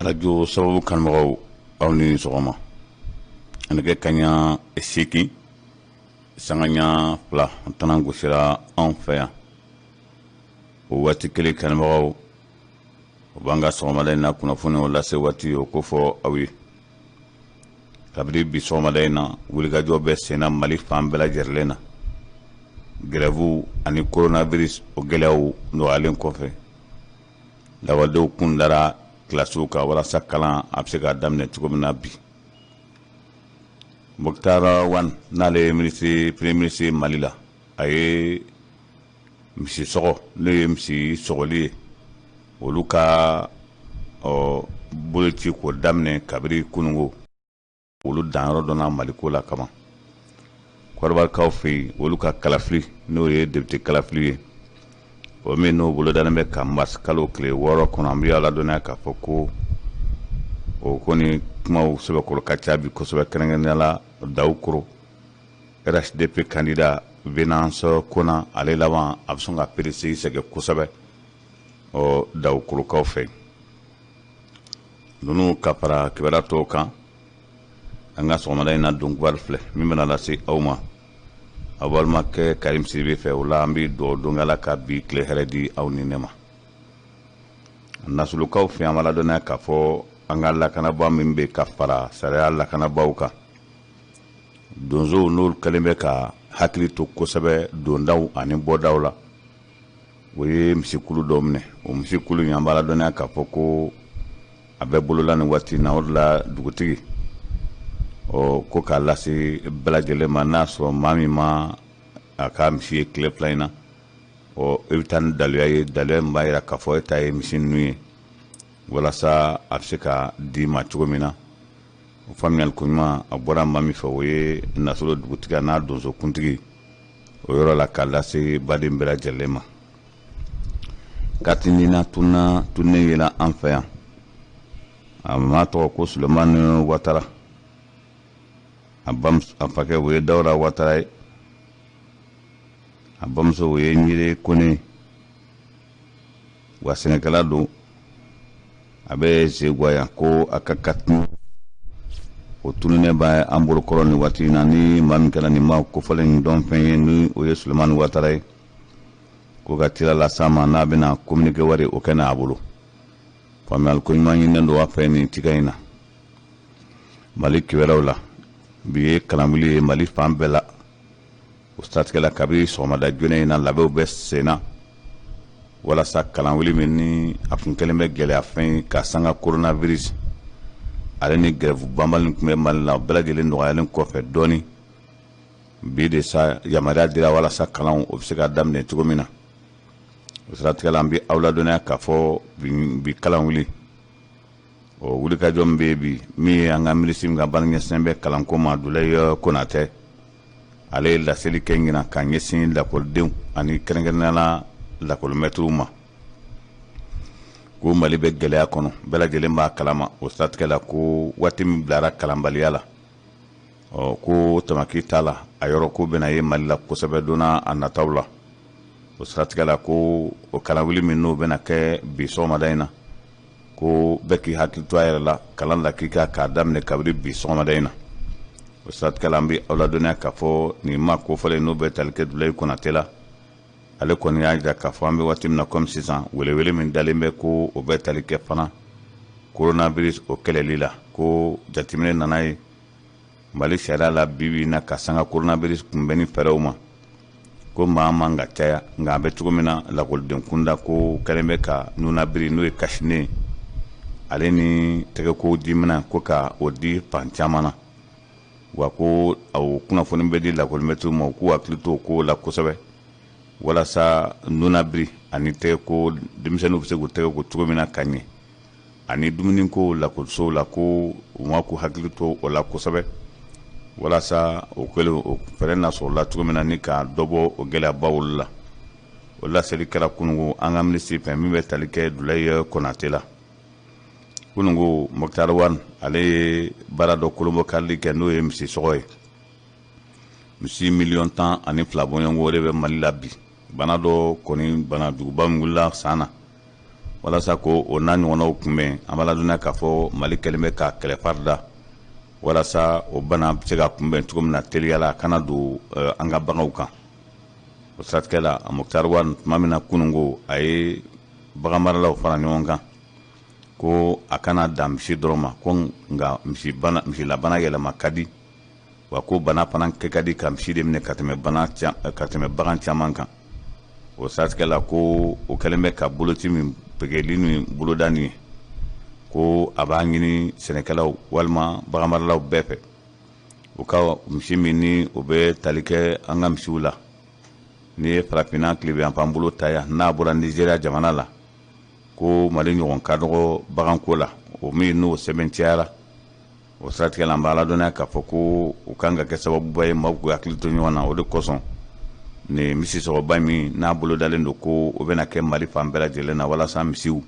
Arajo sababu kanubagaw, aw ni sɔgɔma. Nɛgɛ kaɲa 8 sanga ɲa 2 tana gosira anw fɛ yan. O waati kelen, kanubagaw, o b'an ka sɔgɔmada in na kunnafoni o lase waati o kofɔ aw ye. Kabini bi sɔgɔmada in na, wulikajɔ bɛ senna Mali fan bɛɛ lajɛlen na. Grève ani coronavirus o gɛlɛyaw nɔgɔyalen kɔfɛ, lakɔlidenw kun dara kilasiw kan walasa kalan a bɛ se ka daminɛ cogo min na bi. Moctar Ouane, n'ale ye ministre premier ministre Mali la, a ye misi sɔgɔ, n'o ye misi sɔgɔli ye, olu ka ɔ boloci k'o daminɛ kabiri kunungo. Olu danyɔrɔ dɔnna Maliko la kaban. Kɔdiwarikaw fɛ yen, olu ka kalafili, n'o ye député kalafili ye, o min n'o bolodalen bɛ ka mars kalo tile 6 kɔnɔ, an bɛ aw ladɔnniya k'a fɔ ko o kɔni kumaw sɛbɛkɔrɔ ka ca bi kosɛbɛ, kɛrɛnkɛrɛnnenya la Dawukoro RHDP candidat Venance Kona, ale laban a bɛ sɔn ka peresigi sɛgɛn kosɛbɛ ɔ Dawukorokaw fɛ. Ninnu ka fara kibaruya tɔw kan, an ka sɔgɔmada in na don kibaru filɛ min bɛna lase aw ma aw balimakɛ Karim Sidibe fɛ. O la, an bɛ dugawu don Ala ka bi tile hɛrɛ di aw ni ne ma. Nasolokaw fɛ, an b'a ladɔnniya k'a fɔ an ka lakanabaa min bɛ ka fara sariya lakanabaaw kan, donsow n'olu kɛlen bɛ ka hakili to kosɛbɛ dondaw ani bɔdaw la, o ye misikulu dɔ minɛ. O misikulu in, an b'a ladɔnniya k'a fɔ ko a bɛ bolola nin waati na. O de la dugutigi ɔ ko k'a lase bɛɛ lajɛlen ma, n'a sɔrɔ maa min ma a ka misi ye tile 2 in na, ɔ i bɛ taa ni daluya ye, daluya min b'a jira k'a fɔ e ta ye misi ninnu ye, walasa a bɛ se ka d'i ma cogo min na. O faamuyali ko ɲuman, a bɔra maa min fɛ, o ye Nasolo dugutigi n'a donsokuntigi o yɔrɔ la, k'a lase baden bɛɛ lajɛlen ma. Carte NINA tunna tunnen yela an fɛ yan. A maa tɔgɔ ko Sulemani Watara. A fakɛ, o ye Dawuda Watara ye. A bamuso, o ye Ɲire Kone ye. Wa sɛnɛkɛla don, a bɛ Zeguwa yan. Ko a ka carte o tununnen bɛ an bolokɔrɔ nin waati in na. Ni maa min kɛra nin maa kofɔlen in dɔn fɛn ye, ni o ye Sulemani Watara ye, ko ka tila las'a ma, n'a bɛna communiqué wari o kɛ n'a bolo. Faamuyali ko ɲuman ɲininen don a fɛ nin tigɛ in na. Mali kibaruyaw la, bi ye kalanwuli ye Mali fan bɛɛ la. O siratigɛ la, kabini sɔgɔmada joona in na, labɛnw bɛ sen na walasa kalanwuli min ni a kun kɛlen bɛ gɛlɛya fɛn ye ka sanga coronavirus ale ni grève banbali tun bɛ Mali la, o bɛɛ lajɛlen nɔgɔyalen kɔfɛ dɔɔni, bi de sa yamaruya dira walasa kalanw o bɛ se ka daminɛ cogo min na. O siratigɛ la, an bɛ aw ladɔnniya k'a fɔ bi kalanwuli o wulikajɔ min bɛ bi, min ye an ka minisiri min ka baara ɲɛsinnen bɛ kalanko ma, Dulayi Konatɛ, ale ye laseli kɛ ɲinan ka ɲɛsin lakɔlidenw ani kɛrɛnkɛrɛnnenya la lakɔlimɛtiriw ma, ko Mali bɛ gɛlɛya kɔnɔ, bɛɛ lajɛlen b'a kalama. O siratigɛ la, ko waati min bilara kalanbaliya la, ɔ ko tamaki t'a la, a yɔrɔ ko bɛna ye Mali la kosɛbɛ donna a nataw la. O siratigɛ la, ko o kalanwuli min n'o bɛna kɛ bi sɔgɔmada in na, ko bɛɛ k'i hakili to a yɛrɛ la kalan lakika k'a daminɛ kabini bi sɔgɔmada in na. O siratigɛ la, an bɛ aw ladɔnniya k'a fɔ nin maa kofɔlen n'o bɛ tali kɛ Dulayi Konatɛ la, ale kɔni y'a jira k'a fɔ an bɛ waati min na komi sisan, welewele min dalen bɛ, ko o bɛ tali kɛ fana coronavirus o kɛlɛli la, ko jateminɛ nana ye Mali sariya la bi bi in na ka sanga coronavirus kunbɛnni fɛɛrɛw ma, ko maa man ka caya. Nka a bɛ cogo min na lakɔliden kunda, ko kɛlen bɛ ka nunabiri, n'o ye cache-nez ale ni tɛgɛko jiminɛn, ko ka o di fan caman na. Wa ko o kunnafoni bɛ di lakɔlimɛtiriw ma, u k'u hakili to o ko la kosɛbɛ, walasa nunabiri ani tɛgɛko, denmisɛnninw bɛ se k'u tɛgɛ ko cogo min na ka ɲɛ, ani dumuniko lakɔlisow la, ko u ma k'u hakili to o la kosɛbɛ, walasa o kɛlen o fɛɛrɛ na sɔrɔla cogo min na ni ka dɔ bɔ o gɛlɛyabaw la. O laseli kɛra kunungo an ka minisiri fɛ min bɛ tali kɛ Dulayi Konatɛ la. Kunungo, Moctar Ouane, ale ye baara dɔ kolonbɔkarili kɛ, n'o ye misi sɔgɔ ye. Misi miliyɔn 12 bɔɲɔgɔnko, o de bɛ Mali la bi. Bana dɔ kɔni, bana juguba min wulila san na, Walasa ko o n'a ɲɔgɔnnaw kunbɛn, an b'a ladɔnniya k'a fɔ Mali kɛlen bɛ ka kɛlɛ fari da walasa o bana bɛ se ka kunbɛn cogo min na teliya la, a kana don an ka baganw kan. O siratigɛ la, Moctar Ouane, tuma min na kununko a ye baganmaralaw fara ɲɔgɔn kan, ko a kana dan misi dɔrɔn ma, ko nka misilabana yɛlɛma ka di, wa ko bana fana kɛ ka di ka misi de minɛ ka tɛmɛ bagan caman kan. O siratigɛ la, ko o kɛlen bɛ ka boloci min pegeli ni boloda nin ye, ko a b'a ɲini sɛnɛkɛlaw walima baganmaralaw bɛɛ fɛ, u ka misi min ni o bɛ tali kɛ an ka misiw la, n'i ye farafinna tilebinyanfan bolo ta yan, n'a bɔra Nizeriya jamana la, ko Mali ɲɔgɔn ka dɔgɔ baganko la, o min n'o sɛbɛntiyara. O siratigɛ la, an b'a ladɔnniya k'a fɔ ko o kan ka kɛ sababuba ye maaw k'u hakili to ɲɔgɔn na. O de kosɔn nin misisɔgɔba min n'a bolodalen don, ko o bɛna kɛ Mali fan bɛɛ lajɛlen na, walasa misiw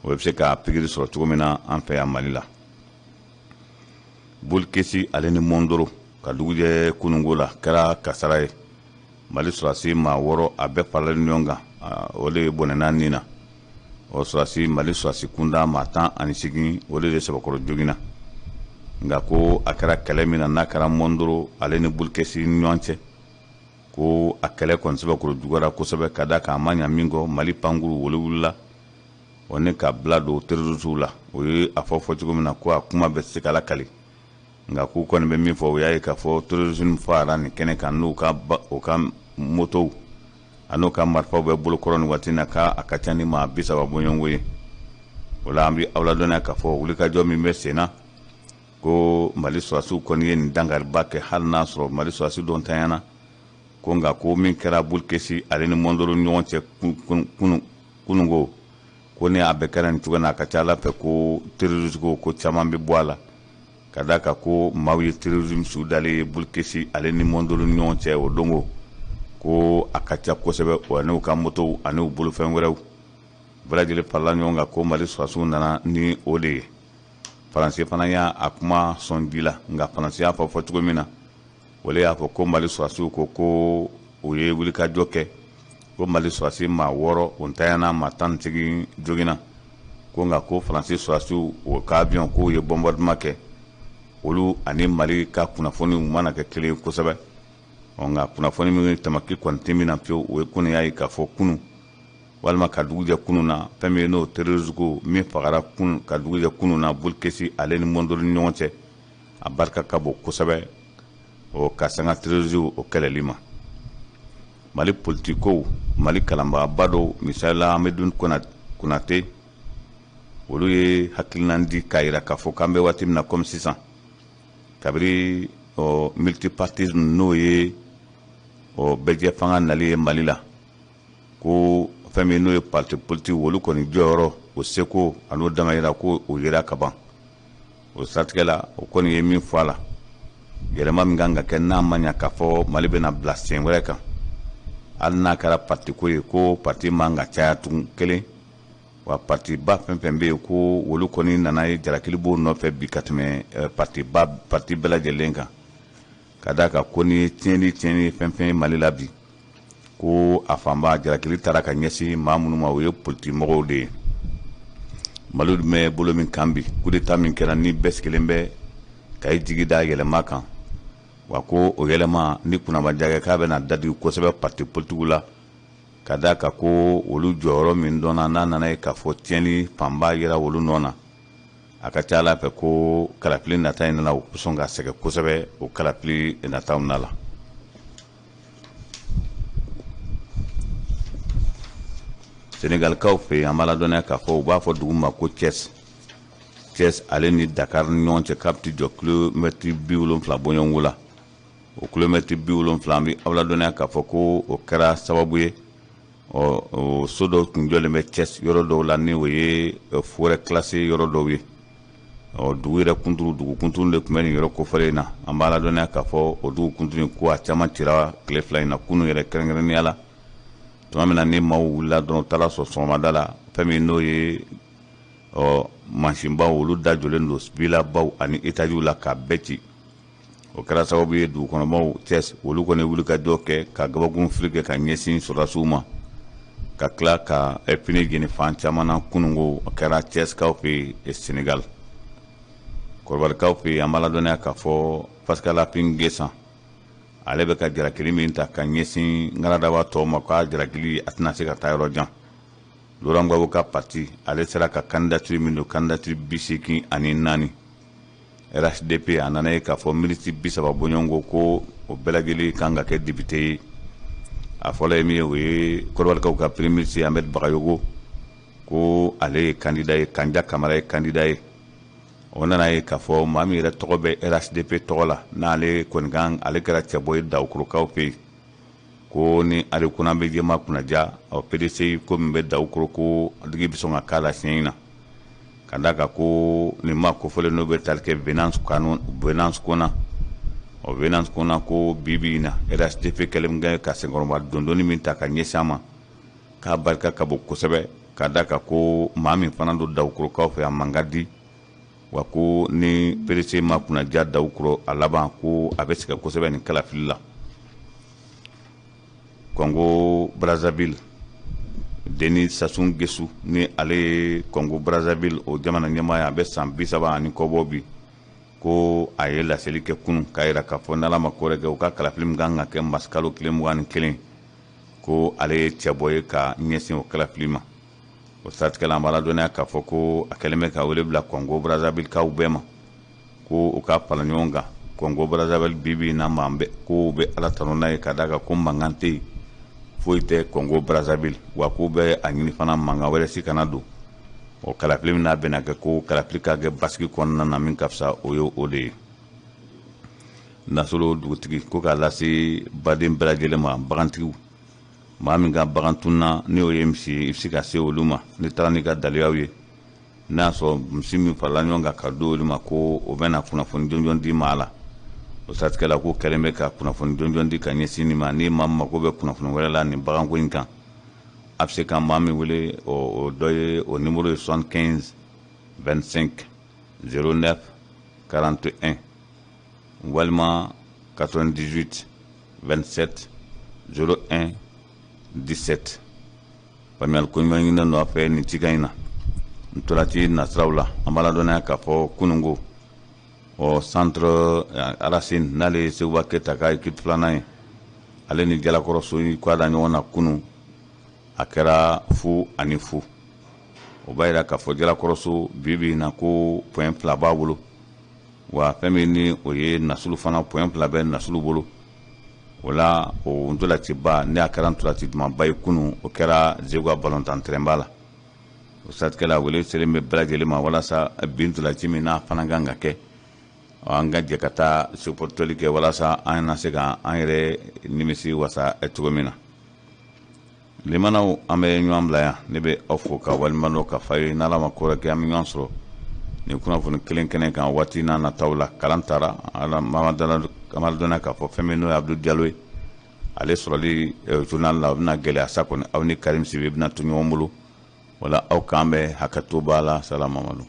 o bɛ se ka pikiri sɔrɔ cogo min na an fɛ yan Mali la. Boulkessi ale ni Mondoro, ka dugujɛ kununko la, kɛra kasara ye. Mali sɔrɔdasi maa 6, a bɛɛ faralen ɲɔgɔn kan, o de bɔnɛna nin na. O sɔrɔdasi, Mali sɔrɔdasi kunda maa 18, o de sɛbɛkɔrɔ joginna. Nka ko a kɛra kɛlɛ min na, n'a kɛra Mondoro ale ni Boulkessi ni ɲɔgɔn cɛ, ko a kɛlɛ kɔni sɛbɛkɔrɔ juguyara kosɛbɛ, ka da kan a ma ɲa min kɔ, Mali pankuru wolo wulila o ni ka bila don terroristew la. O ye a fɔ fɔ cogo min na, ko a kuma bɛ se ka lakali, nka k'u kɔni bɛ min fɔ, o y'a ye k'a fɔ terrorisme fagara nin kɛnɛ kan, n'u ka o ka motow an'u ka marifaw bɛ bolokɔrɔ nin waati na, k'a ka ca ni maa 30 bɔɲɔgɔnko ye. O la, an bɛ aw ladɔnniya k'a fɔ wulikajɔ min bɛ sen na, ko Mali sɔrɔdasiw kɔni ye nin dankariba kɛ, hali n'a sɔrɔ Mali sɔrɔdasi dɔ ntanyana, ko nka ko min kɛra Boulkessi ale ni Mondoro ni ɲɔgɔn cɛ kununko, ko ni a bɛɛ kɛra nin cogo na, a ka ca ala fɛ ko terrorisme ko caman bɛ bɔ a la, ka da kan ko maaw ye terrorisme su dalen ye Boulkessi ale ni Mondoro ni ɲɔgɔn cɛ o dongo, ko a ka ca kosɛbɛ, o n'u ka motow ani u bolofɛn wɛrɛw bɛɛ lajɛlen farala ɲɔgɔn kan, ko Mali sɔrɔdasiw nana ni o de ye. Faransi fana y'a a kuma sɔn ji la, nka Faransi y'a fɔ fɔ cogo min na, o y'a fɔ ko Mali sɔrɔdasiw ko u ye wulikajɔ kɛ, ko Mali sɔrɔdasi maa 6 o ntanyana, maa 18 joginna, ko nka ko Faransi sɔrɔdasiw o ka avion k'u ye bombardement kɛ. Olu ani Mali ka kunnafoniw mana kɛ kelen kosɛbɛ. Ɔ nka kunnafoni min tamaki kɔni tɛ min na pewu, o ye kunun y'a ye k'a fɔ kunun walima ka dugu jɛ kunun na, fɛn min ye n'o terroriste ko min fagara kunun ka dugu jɛ kunun na Boulkessi ale ni Mondoro ni ɲɔgɔn cɛ, a barika ka bon kosɛbɛ o ka sanga terrorisme o kɛlɛli ma. Mali politikow, Mali kalanbagaba dɔw, misali la Hamidu Konate, olu ye hakilinan di k'a yira k'a fɔ k'an bɛ waati min na komi sisan, kabiri ɔ multipartisme, n'o ye ɔ bɛɛjɛ fanga nali ye Mali la, ko fɛn min n'o ye parti politique, olu kɔni jɔyɔrɔ, o seko an'o damayira, ko o yera ka ban. O siratigɛ la, o kɔni ye min fɔ a la, yɛlɛma min kan ka kɛ, n'a ma ɲa k'a fɔ Mali bɛna bila sen wɛrɛ kan, hali n'a kɛra parti ko ye, ko parti man ka caya tugun kelen wa parti ba fɛn fɛn bɛ yen, ko olu kɔni nana ye jalakili b'o nɔfɛ bi ka tɛmɛ parti ba parti bɛɛ lajɛlen kan, ka d'a kan ko ni tiɲɛni fɛn fɛn ye Mali la bi, ko a fanba jalakili taara ka ɲɛsin maa minnu ma, o ye politikimɔgɔw de ye. Mali dun bɛ bolo min kan bi, coup d'état min kɛra, ni bɛɛ sigilen bɛ ka i jigi da yɛlɛma kan, wa ko o yɛlɛma ni kunnabadiya kɛ, k'a bɛna dadigi kosɛbɛ parti politikiw la, ka d'a kan ko olu jɔyɔrɔ min dɔnna, n'a nana ye k'a fɔ tiɲɛni fanba yera olu nɔ na, a ka ca ala fɛ ko kalafili nata in nana, u sɔn ka sɛgɛn kosɛbɛ o kalafili nataw na la. Senegalikaw fɛ yen, an b'a ladɔnniya k'a fɔ u b'a fɔ dugu ma ko Thiès. Thiès ale ni Dakar ni ɲɔgɔn cɛ, k'a bɛ t'i jɔ kilomɛtiri 70 bɔɲɔgɔnko la. O kilomɛtiri 70, an bɛ aw ladɔnniya k'a fɔ ko o kɛra sababu ye, ɔ so dɔw tun jɔlen bɛ Thiès yɔrɔ dɔw la, ni o ye forêt classée yɔrɔ dɔw ye. Ɔ dugu yɛrɛ kunturu, dugu kunturu de tun bɛ nin yɔrɔ kofɔlen in na. An b'a ladɔnniya k'a fɔ o dugu kunturu ko a caman cira tile 2 in na, kunun yɛrɛ kɛrɛnkɛrɛnnenya la, tuma min na ni maaw wulila dɔrɔn, u taara sɔrɔ sɔgɔmada la, fɛn min n'o ye ɔ mansinbaw, olu da jɔlen don villabaw ani étagew la k'a bɛɛ ci. O kɛra sababu ye dugukɔnɔmaw Thiès, olu kɔni wuli ka jɔ kɛ ka gabakuru fili kɛ ka ɲɛsin sɔrɔdasiw ma. Ka tila ka pneu jeni fan caman na kununko, o kɛra Thiès-kaw fɛ yen Sénégal. Kɔdiwarikaw fɛ yen, an b'a ladɔnniya k'a fɔ Pascal Affi N'Guessan, ale bɛ ka jalakili min ta ka ɲɛsin ŋaradaba tɔw ma, k'a jalakili a tɛna se ka taa yɔrɔ jan. Laurent Gbagbo ka parti, ale sera ka candidature min don, candidature 84, RHDP, a nana ye k'a fɔ milice 30 bɔɲɔgɔnko ko o bɛɛ lajɛlen kan ka kɛ député ye. A fɔlɔ ye min ye, o ye Kɔdiwarikaw ka premier ministre Ahmed Bagayogo, ko ale ye candidat ye. Kanja Kamara ye candidat ye. O nana ye k'a fɔ maa min yɛrɛ tɔgɔ bɛ RHDP tɔgɔ la, n'ale kɔni kan, ale kɛra cɛbɔ ye Dawukorokaw fɛ yen, ko ni ale Konan Bédié ma kunnaja, ɔ PDCI ko min bɛ Dawukoro, ko digi bɛ sɔn ka k'a la siɲɛ in na, ka d'a kan ko nin maa kofɔlen n'o bɛ tali kɛ Venance Venance Konan. Ɔ Venance Konan, ko bi bi in na RHDP kɛlen kɛ ka senkɔrɔba dondonni min ta ka ɲɛsin a ma, k'a barika ka bon kosɛbɛ, ka d'a kan ko maa min fana don Dawukorokaw fɛ, a man ka di wa, ko ni PDCI ma kunnaja Dawukoro, a laban ko a bɛ sɛgɛn kosɛbɛ nin kalafili la. Congo Brazzaville, Denis Sassou Nguesso, ni ale ye Congo Brazzaville o jamana ɲɛmaa ye, a bɛ san 30 ani kɔ bɔ bi, ko a ye laseli kɛ kunun k'a jira k'a fɔ n'Ala ma ko wɛrɛ kɛ, u ka kalafili min kan ka kɛ marisikalo tile 21, ko ale ye cɛbɔ ye ka ɲɛsin o kalafili ma. O siratigɛ la, an b'a ladɔnniya k'a fɔ ko a kɛlen bɛ ka wele bila Congo Brazzaville-kaw bɛɛ ma, ko u ka fara ɲɔgɔn kan. Congo Brazzaville, bi bi in na, maa bɛ ko bɛ Ala tanu n'a ye, ka d'a kan ko mankan tɛ yen, foyi tɛ Congo Brazzaville, wa k'u bɛ a ɲini fana mankan wɛrɛ si kana don. O kalafili min n'a bɛna kɛ, ko kalafili ka kɛ basigi kɔnɔna na, min ka fisa, o ye o de ye. Nasolo dugutigi ko k'a lase baden bɛɛ lajɛlen ma, bagantigiw, maa min ka bagan tunna, ni o ye misi ye, i bɛ se ka se olu ma n'i taara n'i ka daliyaw ye. N'a y'a sɔrɔ misi min farala ɲɔgɔn kan ka di olu ma, ko o bɛna kunnafoni jɔnjɔn di maa la. O siratigɛ la, ko kɛlen bɛ ka kunnafoni jɔnjɔn di ka ɲɛsin nin ma. Ni maa mako bɛ kunnafoni wɛrɛ la nin baganko in kan, a bɛ se ka maa min wele, o dɔ ye, o numéro ye 75 25 09 41 walima 98 27 01 17. Faamuyali ko ɲuman ɲininen don a fɛ nin cikan in na. Ntolaci nasiraw la, an b'a ladɔnniya k'a fɔ kununko, ɔ Centre Racine, n'ale ye Seguba Keyita ka équipe filanan ye, ale ni Jalakɔrɔso k'a da ɲɔgɔn na kunun, a kɛra 0-0. O b'a jira k'a fɔ Jalakɔrɔso bi bi in na, ko point 2 b'a bolo, wa fɛn min ni o ye Nasulu fana, point 2 bɛ Nasulu bolo. O la, o ntolaciba ne a kɛra ntolaci dumanba ye kunun, o kɛra Zeguwa balontan terrain-ba la. O siratigɛ la, wele selen bɛ bɛɛ lajɛlen ma walasa bi ntolaci min n'a fana kan ka kɛ, an ka jɛ ka taa supporteli kɛ walasa an na se ka an yɛrɛ nimisi wasa cogo min na. Limanaw, an bɛ ɲɔgɔn bila yan. Ne bɛ aw fo ka waleɲuman dɔn ka fa ye. N'Ala ma ko wɛrɛ kɛ, an bɛ ɲɔgɔn sɔrɔ nin kunnafoni kelen kɛnɛ kan waati n'a nataw la. Kalan taara dɔnna k'a fɔ fɛn min n'o ye Abudu Jalo ye, ale sɔrɔli journal la, o bɛna gɛlɛya sa kɔni. Aw ni Karim Sidibe bɛna to ɲɔgɔn bolo. Wala aw k'an bɛn, hakɛto b'a la. Salamamadu.